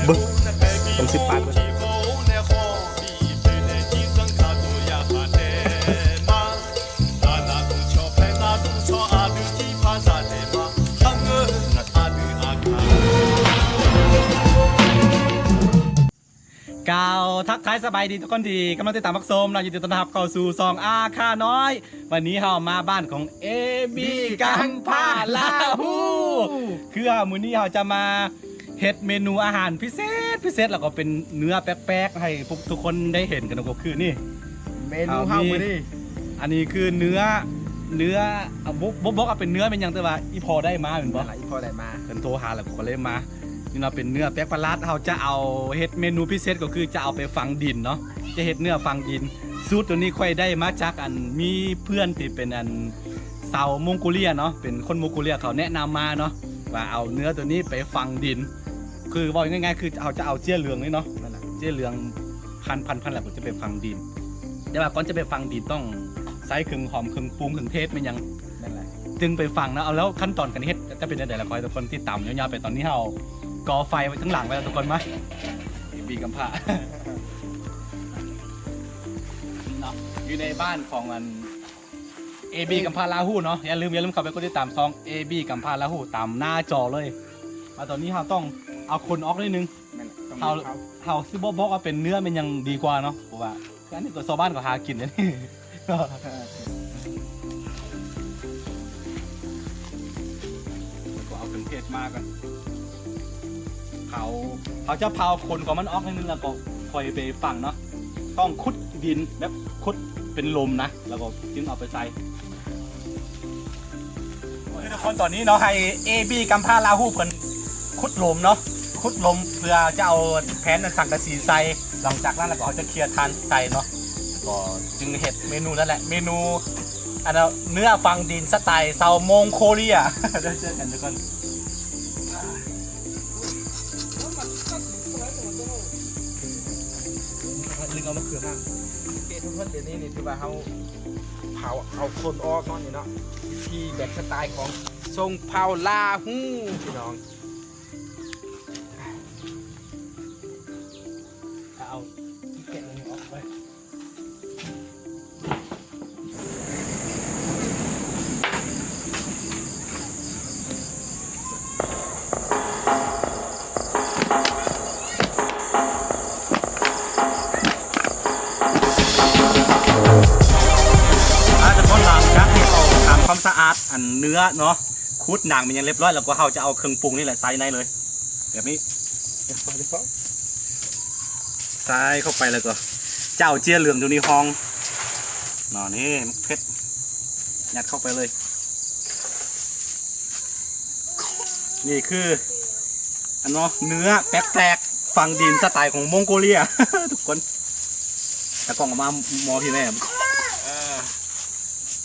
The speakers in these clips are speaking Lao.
ເບິ່ງ ຕ້ອງສິບປາຍເບິ່ງ. ກ່າວທັກທາຍສະບາຍດີທຸກຄົນທີ່ກຳລັງຕິດຕາມຮັບຊົມເນາະ, ຍິນດີຕ້ອນຮັບເຂົ້າສູ່ຊ່ອງອາຄານ້ອຍ. ວັນນີ້ເຮົາມາບ້ານຂອງເອບີກຳພ້າລາຫູ ຄືເຮົາ ມື້ນີ້ເຮົາຈະມາເຮັດເມນູອາຫານພິເສດ ພິເສດ ແລ້ວກໍເປັນເນື້ອແປກໆ ໃຫ້ພວກທຸກຄົນໄດ້ເຫັນກັນ ກໍຄືນີ້ ເມນູເຮົາມື້ນີ້ ອັນນີ້ຄືເນື້ອ ເນື້ອ ບໍ່ ບໍ່ບອກວ່າເປັນເນື້ອແມ່ນຫຍັງ ແຕ່ວ່າອີ່ພໍ່ໄດ້ມາແມ່ນບໍ່? ອີ່ພໍ່ໄດ້ມາ ເພິ່ນໂທຫາແລ້ວກໍເລີຍມາ. ນີ້ເນາະ ເປັນເນື້ອແປກປະຫຼາດ. ເຮົາຈະເອົາເຮັດເມນູພິເສດ ກໍຄືຈະເອົາໄປຝັງດິນເນາະ, ຈະເຮັດເນື້ອຝັງດິນ. ສູດໂຕນີ້ຂ້ອຍໄດ້ມາຈາກ ອັນ ມີເພື່ອນທີ່ເປັນ ອັນ ຊາວມົງໂກເລຍເນາະ, ເປັນຄົນມົງໂກເລຍ ເຂົາແນະນຳມາເນາະ ວ່າເອົາເນື້ອໂຕນີ້ໄປຝັງດິນ. ຄືເວົ້າງ່າຍໆ ຄືເຮົາຈະເອົາເຈ້ຍເຫຼືອງນີ້ເນາະ, ເຈ້ຍເຫຼືອງພັນໆໆ ແລ້ວກໍຈະໄປຝັງດິນ. ແຕ່ວ່າກ່ອນຈະໄປຝັງດິນ ຕ້ອງໃສ່ເຄື່ອງຫອມ ເຄື່ອງປຸງ ເຄື່ອງເທດແມ່ນຫຍັງ ແມ່ນແຫຼະ ຈຶ່ງໄປຝັງເນາະ. ເອົາ ແລ້ວຂັ້ນຕອນການເຮັດຈະເປັນຈັ່ງໃດລະ ຂໍໃຫ້ທຸກຄົນຕິດຕາມຍາວໆໄປ. ຕອນນີ້ເຮົາກໍ່ໄຟໄວ້ທາງຫຼັງໄວ້ແລ້ວ ທຸກຄົນມາ ເອບີກຳພ້າເນາະ ຢູ່ໃນບ້ານຂອງ ອັນ ເອບີກຳພ້າລາຫູເນາະ. ຢ່າລືມ ຢ່າລືມເຂົ້າໄປກົດຕິດຕາມຊ່ອງເອບີກຳພ້າລາຫູຕາມໜ້າຈໍເລີຍ. ມາ ຕອນນີ້ເຮົາຕ້ອງເອົາຂົນອອກໜ້ອຍໜຶ່ງ. ແມ່ນ ຕ້ອງ ເຮົາ ເຮົາຊິບໍ່ບອກວ່າເປັນເນື້ອແມ່ນຫຍັງດີກວ່າເນາະ ເພາະວ່າ ຄືອັນນີ້ກໍຊາວບ້ານກໍຫາກິນເດ້ນີ້. ແລ້ວກໍເອົາເຄື່ອງເທດມາກ່ອນ ເຜົາ ເຮົາຈະເຜົາຂົນຂອງມັນອອກໜ້ອຍໜຶ່ງ ແລ້ວກໍຄ່ອຍໄປຝັງເນາະ. ຕ້ອງຂຸດດິນ ແບບຂຸດເປັນຫຼຸມນະ ແລ້ວກໍຈຶ່ງເອົາໄປໃສ່. ໂອເຄ ທຸກຄົນ ຕອນນີ້ເນາະ ໃຫ້ເອບີກຳພ້າລາຫູເພິ່ນຂຸດຫຼຸມເນາະ, ຂຸດຫຼຸມເພື່ອຈະເອົາແຜ່ນອັນສັງກະສີໃສ່. ຫຼັງຈາກນັ້ນແລ້ວກໍເຮົາຈະເຄຍຖ່ານໃສ່ເນາະ, ກໍຈຶ່ງເຮັດເມນູນັ້ນແຫຼະ ເມນູ ອັນ ເນື້ອຝັງດິນສະໄຕຊາວມົງໂກເລຍ. ດຽວເຈີກັນທຸກຄົນ. ລືມເອົາມະເຂືອມາ. ໂອເຄ ທຸກຄົນ ດຽວນີ້ນີ້ຖືວ່າເຮົາເຜົາເອົາຂົນອອກເນາະ ນີ້ເນາະ, ວິທີແບບສະໄຕຂອງຊົນເຜົ່າລາຫູ ພີ່ນ້ອງ. ເອົາ ແກະຕົວນີ້ອອກໄປ. ອ່າ ທຸກຄົນ ຫຼັງຈາກທີ່ເຮົາທຳຄວາມສະອາດອັນເນື້ອເນາະ, ຂູດໜັງແມ່ນຫຍັງລຽບຮ້ອຍແລ້ວ ກໍເຮົາຈະເອົາເຄື່ອງປຸງນີ້ແຫຼະໃສ່ໃນເລີຍ ແບບນີ້. ໃສ່ເຂົ້າໄປແລ້ວກໍຈະເອົາເຈ້ຍເຫຼືອງໂຕນີ້ຮອງເນາະ, ນີ້ໝາກເຜັດ ຍັດເຂົ້າໄປເລີຍ. ນີ້ຄື ອັນເນາະ ເນື້ອແປກໆ ຝັງດິນສະໄຕຂອງມົງໂກເລຍ ທຸກຄົນ. ຕາກ້ອງເອົາມາໝໍ້ພີ່ແມ່ ເອີ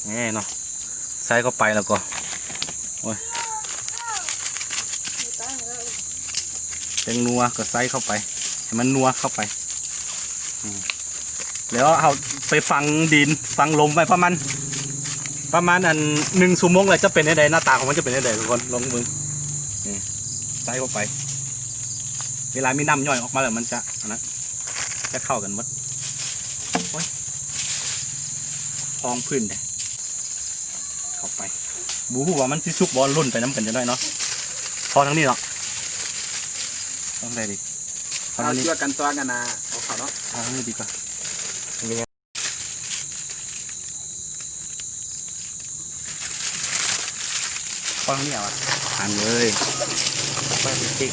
ນີ້ເນາະ ໃສ່ເຂົ້າໄປແລ້ວກໍ ໂອ້ຍ ແປ້ງນົວກໍໃສ່ເຂົ້າໄປ ໃຫ້ມັນນົວເຂົ້າໄປ. ອືມ ແລ້ວເຮົາໄປຝັງດິນ ຝັງລົມໄວ້ປະມານ ປະມານອັນ ໜຶ່ງຊົ່ວໂມງ ແລ້ວຈະເປັນແນວໃດ ໜ້າຕາຂອງມັນຈະເປັນແນວໃດ ທຸກຄົນ ລອງເບິ່ງ. ນີ້ ໃສ່ເຂົ້າໄປ ເວລາມີນ້ຳຍ້ອຍອອກມາແລ້ວ ມັນຈະ ອັນນັ້ນ ຈະເຂົ້າກັນໝົດ. ໂອ້ຍ ຮອງພື້ນເດ້ ເຂົ້າໄປ. ບໍ່ຮູ້ວ່າມັນຊິສຸກບໍ່ ລຸ້ນໄປນຳກັນຈັກໜ້ອຍເນາະ. ພໍທາງນີ້ເນາະ ຕ້ອງໄດ້ດີ ພໍທາງນີ້ ເອົາຊ່ວຍກັນຕົວະກັນນະ ເອົາເຂົ້າເນາະ ເອົາທາງນີ້ດີກວ່າ. ປ້ອນເໜຽວ ອັນເລີຍ ເປີດຕິກ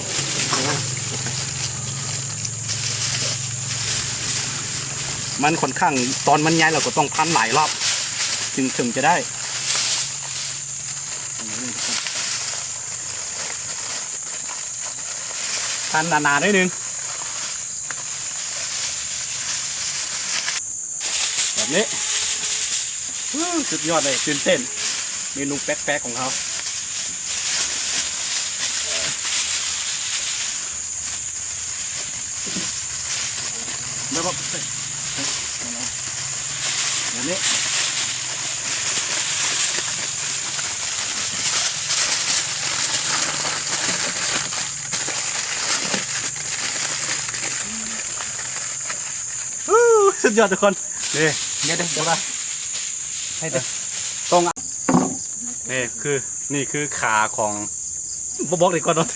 ມັນຂ້ອນຂ້າງ ຕອນມັນໃຫຍ່ ເຮົາກໍຕ້ອງພັນຫຼາຍຮອບ ຈຶ່ງ ເຖິງຈະໄດ້ ພັນໜາໆ ໜ້ອຍໜຶ່ງ. ແບບນີ້ ອູ້ ສຸດຍອດເລີຍ ຕື່ນເຕັ້ນ ເມນູແປກໆ ຂອງເຮົາ. ແບບ ແບບນີ້. ສຸດຍອດທຸກຄົນ ນີ້ ດຽວ ດຽວ ດຽວວ່າ ໃຫ້ເດີ ຕ້ອງ ນີ້ຄື ນີ້ຄືຂາຂອງ ບໍ່ບອກດີກວ່າເນາະ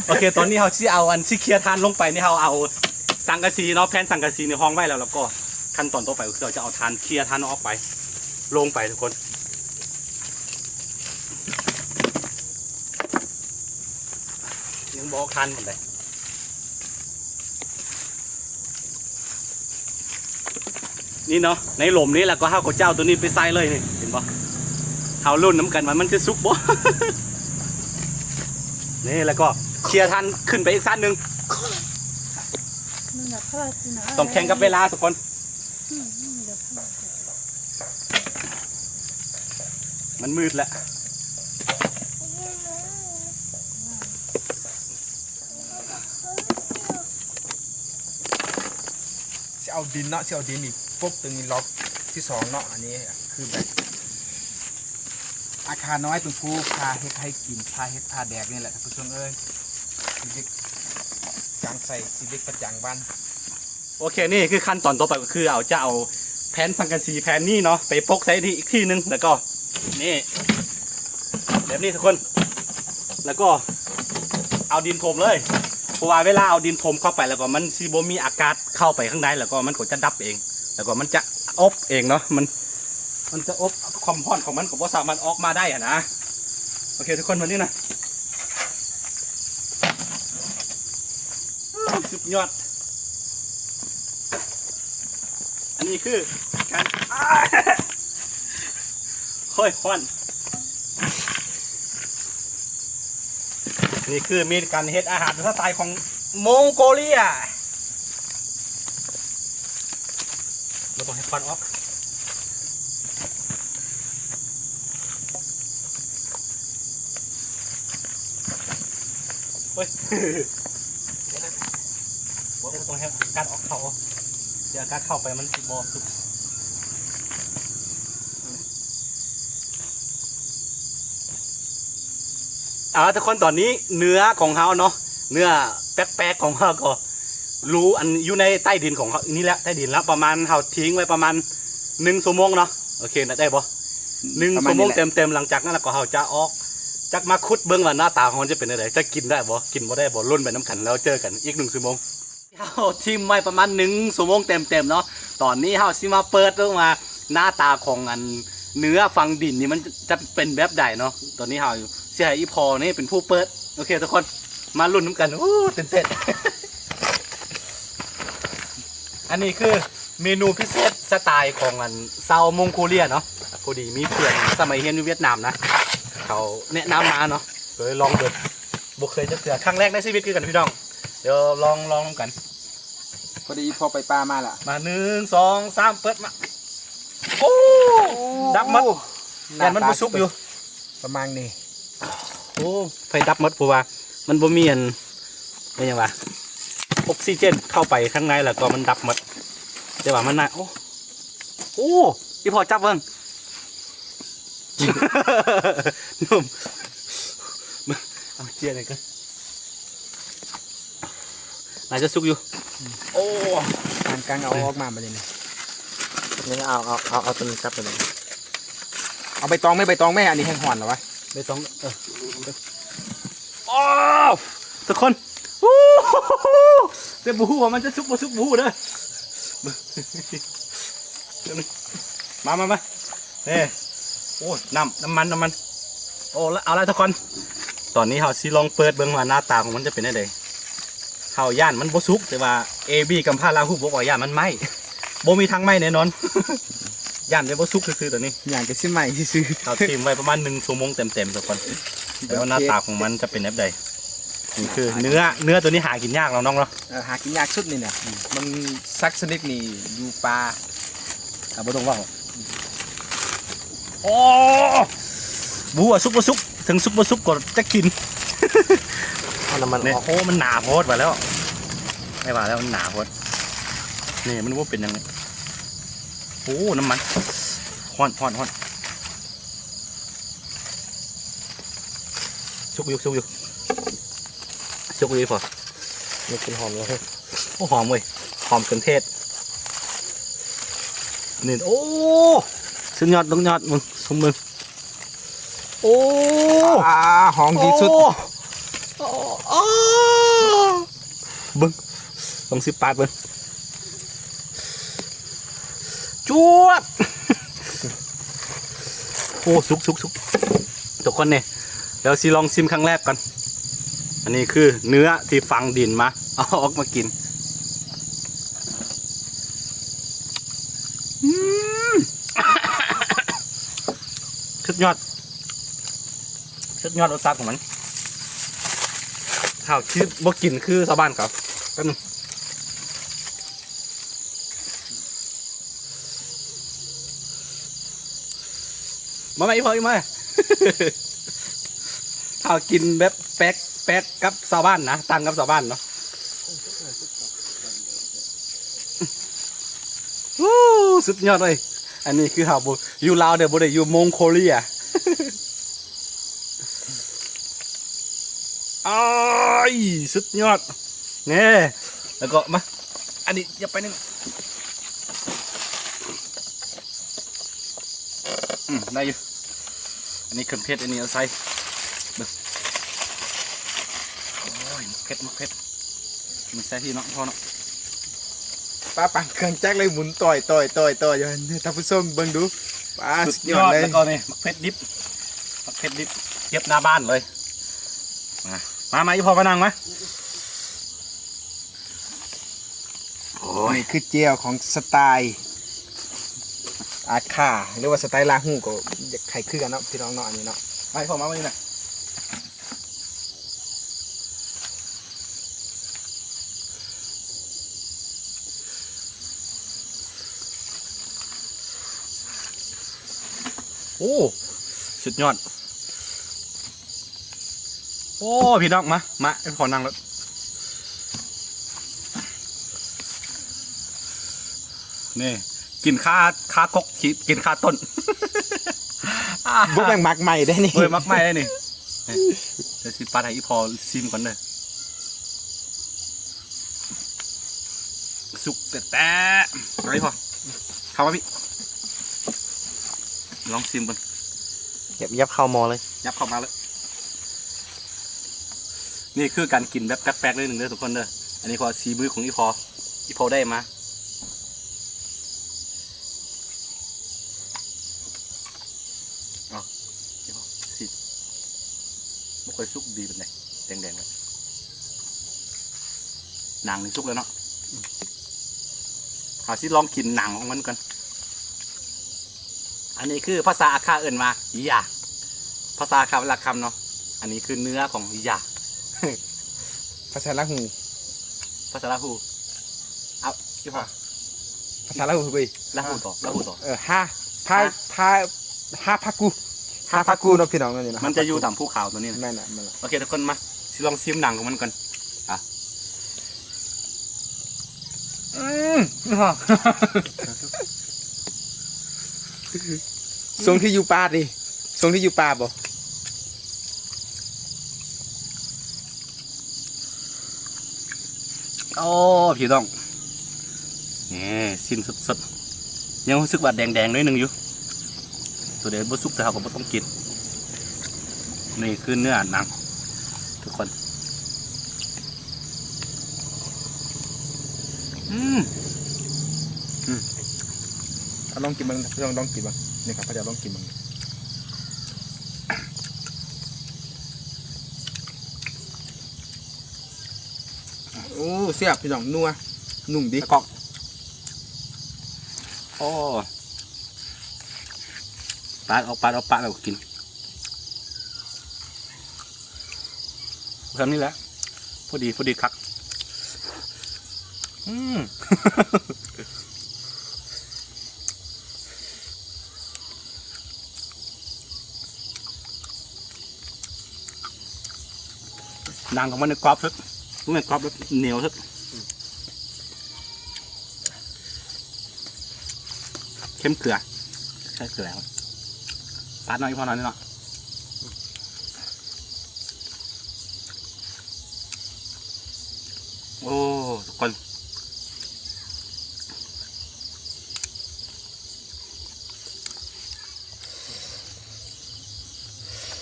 ໂອເຄ ຕອນນີ້ເຮົາຊິເອົາອັນ ຊິເຄຍຖ່ານລົງໄປນີ້ ເຮົາເອົາສັງກະສີເນາະ ແຜ່ນສັງກະສີນີ້ຮອງໄວ້ແລ້ວ ແລ້ວກໍຂັ້ນຕອນຕໍ່ໄປກໍຄືເຮົາຈະເອົາຖ່ານ ເຄຍຖ່ານອອກໄປ ລົງໄປທຸກຄົນ ຍັງບໍ່ທັນປານໃດ ນີ້ເນາະ ໃນຫຼົມນີ້ ແລ້ວກໍເຮົາກໍຈະເອົາໂຕນີ້ໄປໃສ່ເລີຍນີ້ ເຫັນບໍ່? ເຮົາລຸ້ນນຳກັນວ່າມັນຈະສຸກບໍ່ ນີ້ ແລ້ວກໍເຄຍຖ່ານຂຶ້ນໄປອີກຊັ້ນໜຶ່ງ ຕ້ອງແຂ່ງກັບເວລາທຸກຄົນ ມັນມືດແລ້ວ. ຊິເອົາດິນເນາະ ຊິເອົາດິນນີ້ປົກຕົງນີ້ລອກທີສອງເນາະ ອັນນີ້ຄືແບບອາຄານ້ອຍເປັນຜູ້ພາເຮັດໃຫ້ກິນ ພາເຮັດພາແດກນີ້ແຫຼະທ່ານຜູ້ຊົມເອີຍ ຊີວິດການໃຊ້ຊີວິດປະຈຳວັນ. ໂອເຄ ນີ້ຄືຂັ້ນຕອນຕໍ່ໄປ ກໍຄືເອົາ ຈະເອົາແຜ່ນສັງກະສີແຜ່ນນີ້ເນາະ ໄປປົກໃສ່ທີ່ອີກທີ່ໜຶ່ງ ແລ້ວກໍນີ້ ແບບນີ້ທຸກຄົນ ແລ້ວກໍເອົາດິນຖົມເລີຍ ເພາະວ່າເວລາເອົາດິນຖົມເຂົ້າໄປ ແລ້ວກໍມັນຊິບໍ່ມີອາກາດເຂົ້າໄປຂ້າງໃນ ແລ້ວກໍມັນກໍຈະດັບເອງ ແລ້ວກໍມັນຈະອົບເອງເນາະ ມັນ ມັນຈະອົບ ຄວາມຮ້ອນຂອງມັນກໍບໍ່ສາມາດອອກມາໄດ້ຫັ້ນນະ. ໂອເຄທຸກຄົນ ມື້ນີ້ນະ ສຸດຍອດ ອັນນີ້ຄືການ ໂອ້ຍ ຮ້ອນ ນີ້ຄືມີການເຮັດອາຫານສະໄຕຂອງມົງໂກເລຍ. ບໍ່ຕ້ອງໃຫ້ຄວັນອອກ ໂອ້ຍ ບໍ່ຕ້ອງໃຫ້ອາກາດອອກເຂົ້າ ດຽວອາກາດເຂົ້າໄປມັນຊິບໍ່ສຸກ. ເອົາ ທຸກຄົນ ຕອນນີ້ເນື້ອຂອງເຮົາເນາະ ເນື້ອແປກໆຂອງເຮົາກໍ ຮູອັນຢູ່ໃນໃຕ້ດິນຂອງເຮົານີ້ແຫຼະ ໃຕ້ດິນລະ ປະມານ ເຮົາຖິ້ມໄວ້ປະມານໜຶ່ງຊົ່ວໂມງເນາະ. ໂອເຄ ໄດ້ບໍ່? ໜຶ່ງ ປະມານນີ້ແຫຼະ ຊົ່ວໂມງເຕັມໆ. ຫຼັງຈາກນັ້ນລະກໍເຮົາຈະອອກ ຈັກມາຂຸດເບິ່ງວ່າໜ້າຕາຂອງມັນຈະເປັນແນວໃດ ຈະກິນໄດ້ບໍ່ ກິນບໍ່ໄດ້ບໍ່ ລຸ້ນໄປນຳກັນ ແລ້ວເຈີກັນອີກໜຶ່ງຊົ່ວໂມງ. ເຮົາຖິ້ມໄວ້ປະມານໜຶ່ງຊົ່ວໂມງເຕັມໆເນາະ. ຕອນນີ້ເຮົາຊິມາເປີດເບິ່ງວ່າໜ້າຕາຂອງອັນເນື້ອຝັງດິນນີ້ມັນຈະເປັນແບບໃດເນາະ. ຕອນນີ້ເຮົາຊິໃຫ້ອີ່ພໍ່ນີ້ເປັນຜູ້ເປີດ. ໂອເຄທຸກຄົນ ມາລຸ້ນນຳກັນ. ໂອ້ ຕື່ນເຕັ້ນ. ອັນນີ້ຄືເມນູພິເສດສະໄຕຂອງອັນຊາວມົງໂກເລຍເນາະ. ພໍດີມີເພື່ອນສະໄໝຮຽນຢູ່ຫວຽດນາມນະ ເຂົາແນະນຳມາເນາະ ກໍເລີຍລອງເບິ່ງ. ບໍ່ເຄີຍຈັກເທື່ອ ຄັ້ງແລກໃນຊີວິດຄືກັນພີ່ນ້ອງ. ດຽວລອງ ລອງນຳກັນ. ພໍດີພໍໄປປ່າມາລະ ມາ ໜຶ່ງ ສອງ ສາມ ເປີດມາ. ໂອ້ ດັບໝົດ. ໂອ້ ຢ້ານມັນບໍ່ສຸກຢູ່ ປະມານນີ້. ໂອ້ ໄຟດັບໝົດ ເພາະວ່າມັນບໍ່ມີອັນ ເປັນຫຍັງວະ ອົກຊີເຈນເຂົ້າໄປຂ້າງໃນ ແລ້ວກໍມັນດັບໝົດ. ແຕ່ວ່າມັນໜ້າ ໂອ້ ໂອ້ ອີ່ພໍ່ຈັບເບິ່ງ. ໜຸ່ມ ເອົາເຈຍໜ້ອຍກ່ອນ. ໜ້າຈະສຸກຢູ່. ໂອ້ ກາງໆ ເອົາອອກມາບາດນີ້. ນີ້ ເອົາ ເອົາ ເອົາ ເອົາຕົວນີ້ຈັບໄປເລີຍ. ເອົາໃບຕອງແມ່ ໃບຕອງແມ່ ອັນນີ້ແຮງຮ້ອນລະວະ. ໃບຕອງ ເອີ ໂອ້ ທຸກຄົນ ແຕ່ບໍ່ຮູ້ວ່າມັນຈະສຸກບໍ່ສຸກບໍ່ຮູ້ເດີ. ມາ ມາ ມາ ນີ້ ໂອ້ຍ ນ້ຳ ນ້ຳມັນ ນ້ຳມັນ. ໂອ້ ເອົາລະ ເອົາລະທຸກຄົນ ຕອນນີ້ເຮົາຊິລອງເປີດເບິ່ງວ່າໜ້າຕາຂອງມັນຈະເປັນແນວໃດ. ເຮົາຢ້ານມັນບໍ່ສຸກ ແຕ່ວ່າເອບີກຳພ້າລາຫູບອກວ່າຢ້ານມັນໄໝ້. ບໍ່ມີທາງໄໝ້ແນ່ນອນ ຢ້ານແຕ່ບໍ່ສຸກຊື່ໆ ຕອນນີ້ ຢ້ານແຕ່ຊິໄໝ້ຊື່ໆ. ເຮົາຖິ້ມໄວ້ປະມານໜຶ່ງຊົ່ວໂມງເຕັມໆ ທຸກຄົນ ແລ້ວໜ້າຕາຂອງມັນຈະເປັນແບບໃດ. ນີ້ຄືເນື້ອ ເນື້ອໂຕນີ້ຫາກິນຍາກເນາະນ້ອງເນາະ. ເອີ ຫາກິນຍາກສຸດນີ້ນະ ມັນສັກຊະນິດນີ້ຢູ່ປ່າ ອ່າ ບໍ່ຕ້ອງເວົ້າ. ໂອ້ ບໍ່ຮູ້ວ່າສຸກບໍ່ສຸກ ເຖິງສຸກບໍ່ສຸກກໍຈະກິນ. ເອົານ້ຳມັນອອກ. ໂອ້ ມັນໜາໂພດວ່າແລ້ວ ໄດ້ວ່າແລ້ວມັນໜາໂພດ. ນີ້ມັນບໍ່ເປັນຫຍັງນີ້. ໂອ້ ນ້ຳມັນ ຮ້ອນ ຮ້ອນ ຮ້ອນ. ສຸກຢູ່ ສຸກຢູ່ ສຸກຢູ່ ພໍ ມີກິ່ນຫອມຢູ່. ໂອ້ ຫອມເວີຍ ຫອມເຄື່ອງເທດ. ນີ້ ໂອ້ ສຸດຍອດ ສຸດຍອດ ເບິ່ງ ຊົມເບິ່ງ ໂອ້ ອ່າ ຫອມທີ່ສຸດ ໂອ້ ໂອ້ ເບິ່ງ ລອງຊິປາດເບິ່ງ ຈວດ ໂອ້ ສຸກ ສຸກ ສຸກ ທຸກຄົນນີ້ ດຽວຊິລອງຊິມຄັ້ງແລກກ່ອນ ອັນນີ້ຄືເນື້ອທີ່ຝັງດິນມາ ເອົາອອກມາກິນ ອືມ ສຸດຍອດ ສຸດຍອດລົດຊາດຂອງມັນ ຖ້າຊິບໍ່ກິນຄືຊາວບ້ານເຂົາ ແປັບໜຶ່ງ ມາ ມາ ອີ່ພໍ່ ອີ່ມາ ຖ້າກິນແບບແປກ ແປກກັບຊາວບ້ານນະ ຕ່າງກັບຊາວບ້ານເນາະ ໂອ້ ສຸດຍອດເລີຍ ອັນນີ້ຄືເຮົາບໍ່ ຢູ່ລາວເດ້ ບໍ່ໄດ້ຢູ່ມົງໂກເລຍ ອ້າຍ ສຸດຍອດ ແນ່ ແລ້ວກໍມາ ອັນນີ້ຢ່າໄປໜຶ່ງ ອືມ ໄດ້ຢູ່ ອັນນີ້ເຄື່ອງເຜັດ ອັນນີ້ເອົາໃສ່ ເບິ່ງ ໂອ້ຍ ໝາກເຜັດ ໝາກເຜັດ ມີໃສ່ທີ່ເນາະ ພໍເນາະ ປ້າປັງເຄື່ອງຈັກເລີຍ ໝູນຕ່ອຍໆໆຢູ່ ໃຫ້ທ່ານຜູ້ຊົມເບິ່ງດູ ປ້າ ສຸດຍອດເລີຍ ສຸດຍອດ ແລ້ວກໍນີ້ ໝາກເຜັດດິບ ໝາກເຜັດດິບ ເກັບໜ້າບ້ານເລີຍ ມາ ມາ ມາ ອີ່ພໍ່ມານັ່ງມາ ໂອ້ຍ ນີ້ຄືແຈ່ວຂອງສະໄຕອາຄາ ຫຼືວ່າສະໄຕລາຫູ ກໍຢາກໃຫ້ຄືກັນເນາະ ພີ່ນ້ອງເນາະ ອັນນີ້ເນາະ ມາ ອີ່ພໍ່ມາ ມານີ້ນະ ໂອ້ ສຸດຍອດ ໂອ້ ພີ່ນ້ອງ ມາ ມາ ຂໍນັ່ງໂລດ ນີ້ ກິນຄາ ຄາກົກ ກິນຄາຕົ້ນ ບໍ່ແມ່ນໝາກໄມ້ເດ້ນີ້ ເອີ ໝາກໄມ້ເດ້ນີ້ ນີ້ ດຽວຊິປາດໃຫ້ອີ່ພໍ່ຊີມກ່ອນເດີ ສຸກແຕ່ໆ ເອົາອີ່ພໍ່ ເຂົ້າມາພີ່ ລອງຊີມເບິ່ງ ຍັບ ຍັບເຂົ້າໝໍ້ເລີຍ ຍັບເຂົ້າມາເລີຍ ນີ້ຄືການກິນແບບແປກໆ ໜ້ອຍໜຶ່ງເດີທຸກຄົນເດີ ອັນນີ້ເພາະສີມືຂອງອີ່ພໍ່ ອີ່ພໍ່ໄດ້ມາ ເອົາ ບໍ່ຄ່ອຍສຸກດີປານໃດ ແດງໆ ແລ້ວ ໜັງນີ້ສຸກແລ້ວເນາະ ເຮົາຊິລອງກິນໜັງຂອງມັນກ່ອນ ອັນນີ້ຄືພາສາອາຄາເອີ້ນວ່າຢາ ພາສາອາຄາວະລະຄຳເນາະ ອັນນີ້ຄືເນື້ອຂອງຢາ ພາສາລາຫູ ພາສາລາຫູ ເອົາ ອີ່ພໍ່ ພາສາລາຫູເວີຍ ລາຫູຕໍ່ ລາຫູຕໍ່ ເອີ ຮາ ພາ ຮາ ຮາພາກູ ຮາພາກູເນາະ ພີ່ນ້ອງເນາະ ນີ້ນະ ມັນຈະຢູ່ຕາມພູເຂົາຕົວນີ້ນະ ແມ່ນລະ ແມ່ນລະ ໂອເຄ ທຸກຄົນມາ ຊິລອງຊີມໜັງຂອງມັນກ່ອນ ອ່ະ ອືມ ຊົງທີ່ຢູ່ປ່າຕິ ຊົງທີ່ຢູ່ປ່າບໍ່? ໂອ້ ພີ່ນ້ອງ ນີ້ ຊີ້ນສົດໆ ຍັງຮູ້ສຶກວ່າແດງໆ ໜ້ອຍໜຶ່ງຢູ່ ຕົວໃດບໍ່ສຸກ ແຕ່ເຮົາກໍບໍ່ຕ້ອງກິນ ນີ້ຄືເນື້ອໜັງ ທຸກຄົນ ອືມ ອືມ ເອົາລອງກິນເບິ່ງ ລອງ ລອງກິນເບິ່ງ ນີ້ຂ້າພະເຈົ້າລອງກິນເບິ່ງ ໂອ້ ແຊບພີ່ນ້ອງ ນົວ ນຸ່ມດີ ຕະກອກ ໂອ້ ປາດອອກ ປາດອອກ ປາດແລ້ວກໍກິນ ສ່ຳນີ້ແຫຼະ ພໍດີ ພໍດີຄັກ ອືມ ໜັງຂອງມັນນີ້ກອບສຸດ ມັນກອບແບບໜຽວສຸດ ເຄັມເກືອ ໃສ່ເກືອ ປາດໜ້ອຍ ພໍໜ້ອຍເນາະ ໂອ້ ທຸກຄົນ ອ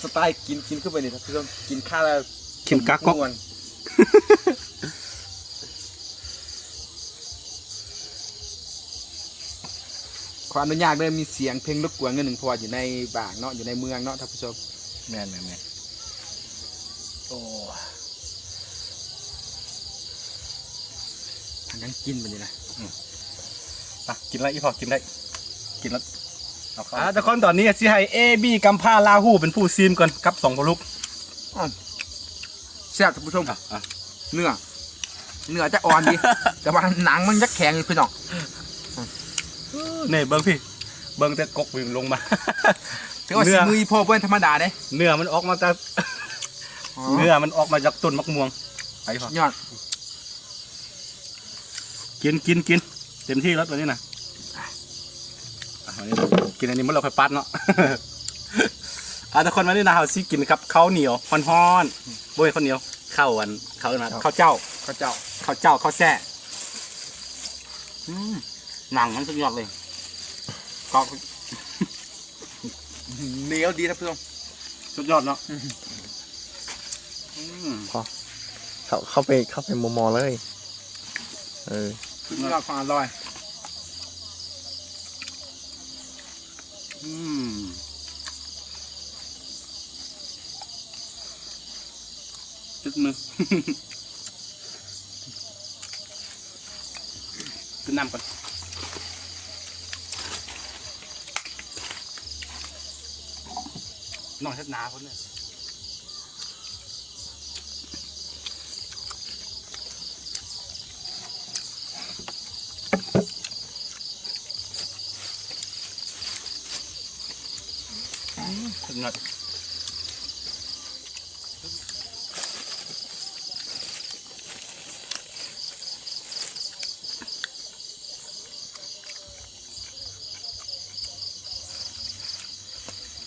ສະໄຕລ໌ກິນ ກິນຄືແບບນີ້ ທ່ານຜູ້ຊົມ ກິນຄາແລ້ວ ກິນກາກອກ ຂໍອະນຸຍາດເດີ ມີສຽງເພງລົບກວນໜ້ອຍໜຶ່ງ ເພາະວ່າຢູ່ໃນບ້ານເນາະ ຢູ່ໃນເມືອງເນາະ ທ່ານຜູ້ຊົມ. ແມ່ນໆໆ ໂອ້ ພາກັນກິນບັດນີ້ນະ. ອືມ ໄປ ກິນເລີຍ ອີ່ພໍ່ ກິນໄດ້ ກິນແລ້ວ ເອົາເຂົ້າ. ອ່າ ທຸກຄົນ ຕອນນີ້ຊິໃຫ້ເອບີ ກຳພ້າລາຫູ ເປັນຜູ້ຊີມກ່ອນ ກັບສອງພໍ່ລູກ. ອືມ ແຊບ ທ່ານຜູ້ຊົມ. ອ່ະ ອ່ະ ເນື້ອ ເນື້ອຈະອ່ອນດີ ແຕ່ວ່າໜັງມັນຈະແຂງຢູ່ ພີ່ນ້ອງ. ນີ້ເບິ່ງພີ່ ເບິ່ງແຕ່ກົກ ລົງມາ ຖືວ່າສີມືອີ່ພໍ່ບໍ່ທຳມະດາເດ້. ເນື້ອມັນອອກມາຈາກ ອໍ ເນື້ອມັນອອກມາຈາກຕົ້ນໝາກມ່ວງ. ໄປ ສຸດຍອດ. ກິນ ກິນ ກິນ ເຕັມທີ່ແລ້ວຕອນນີ້ນະ. ອ່ະ ອັນນີ້ ກິນອັນນີ້ໝົດແລ້ວຄ່ອຍປັດເນາະ. ອ່າ ທຸກຄົນ ວັນນີ້ນະ ເຮົາຊິກິນກັບເຂົ້າໜຽວຮ້ອນໆ ບໍ່ແມ່ນເຂົ້າໜຽວ ເຂົ້າອັນ ເຂົາເອີ້ນວ່າ ເຂົ້າ ເຂົ້າເຈົ້າ ເຂົ້າເຈົ້າ ເຂົ້າເຈົ້າ ເຂົ້າແຊ່. ອືມ ໜັງມັນສຸດຍອດເລີຍ ກອບ ໜຽວດີ ທ່ານຜູ້ຊົມ ສຸດຍອດເນາະ. ອືມ ພໍ ເຂົ້າ ເຂົ້າໄປ ເຂົ້າໄປໝໍ່ໆເລີຍ. ເອີ ສຸດຍອດຄວາມອະລ່ອຍ. ອືມ ຕິດມື ກິນນ້ຳກ່ອນ ນ້ອງເຮັດນາພຸ້ນເດ້. ອືມ ສຸດຍອດ.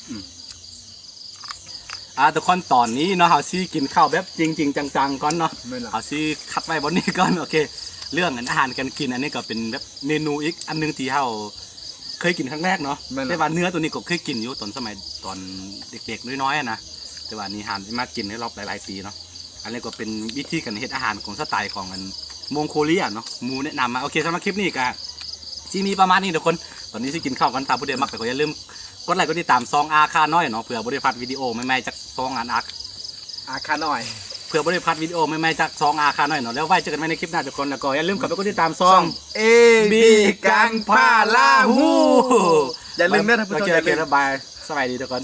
ອືມ ອ່າ ທຸກຄົນ ຕອນນີ້ເນາະ ເຮົາຊິກິນເຂົ້າແບບຈິງໆຈັງໆກ່ອນເນາະ. ແມ່ນລະ ເຮົາຊິຄັດໄວ້ບ່ອນນີ້ກ່ອນ. ໂອເຄ ເລື່ອງອາຫານການກິນ ອັນນີ້ກໍເປັນແບບເມນູອີກອັນໜຶ່ງທີ່ເຮົາເຄີຍກິນຄັ້ງແລກເນາະ. ແມ່ນລະ ແຕ່ວ່າເນື້ອໂຕນີ້ກໍເຄີຍກິນຢູ່ຕອນສະໄໝຕອນເດັກໆນ້ອຍໆຫັ້ນນະ ແຕ່ວ່າອັນນີ້ຫາມາກິນໃນລອບຫຼາຍໆປີເນາະ. ອັນນີ້ກໍເປັນວິທີການເຮັດອາຫານຂອງສະໄຕຂອງອັນມົງໂກເລຍເນາະ ໝູແນະນຳມາ. ໂອເຄ ສຳລັບຄລິບນີ້ກໍຊິມີປະມານນີ້ທຸກຄົນ. ຕອນນີ້ຊິກິນເຂົ້າກັນ ຖ້າຜູ້ໃດມັກກໍຢ່າລືມກົດໄລກົດຕິດຕາມຊ່ອງອາຄານ້ອຍເນາະ ເພື່ອບໍ່ໄດ້ພາດວິດີໂອໃໝ່ໆຈາກຊ່ອງອັນອາ ອາຄານ້ອຍ ເພື່ອບໍ່ໄດ້ພາດວິດີໂອໃໝ່ໆຈາກຊ່ອງອາຄານ້ອຍເນາະ. ແລ້ວໄວ້ເຈີກັນໃໝ່ໃນຄລິບໜ້າທຸກຄົນ ແລ້ວກໍຢ່າລືມເຂົ້າໄປກົດຕິດຕາມຊ່ອງ ເອບີ ກຳພ້າລາຫູ. ຢ່າລືມເດີທ່ານຜູ້ຊົມ. ໂອເຄ ໂອເຄ ບາຍບາຍ ສະບາຍດີທຸກຄົນ.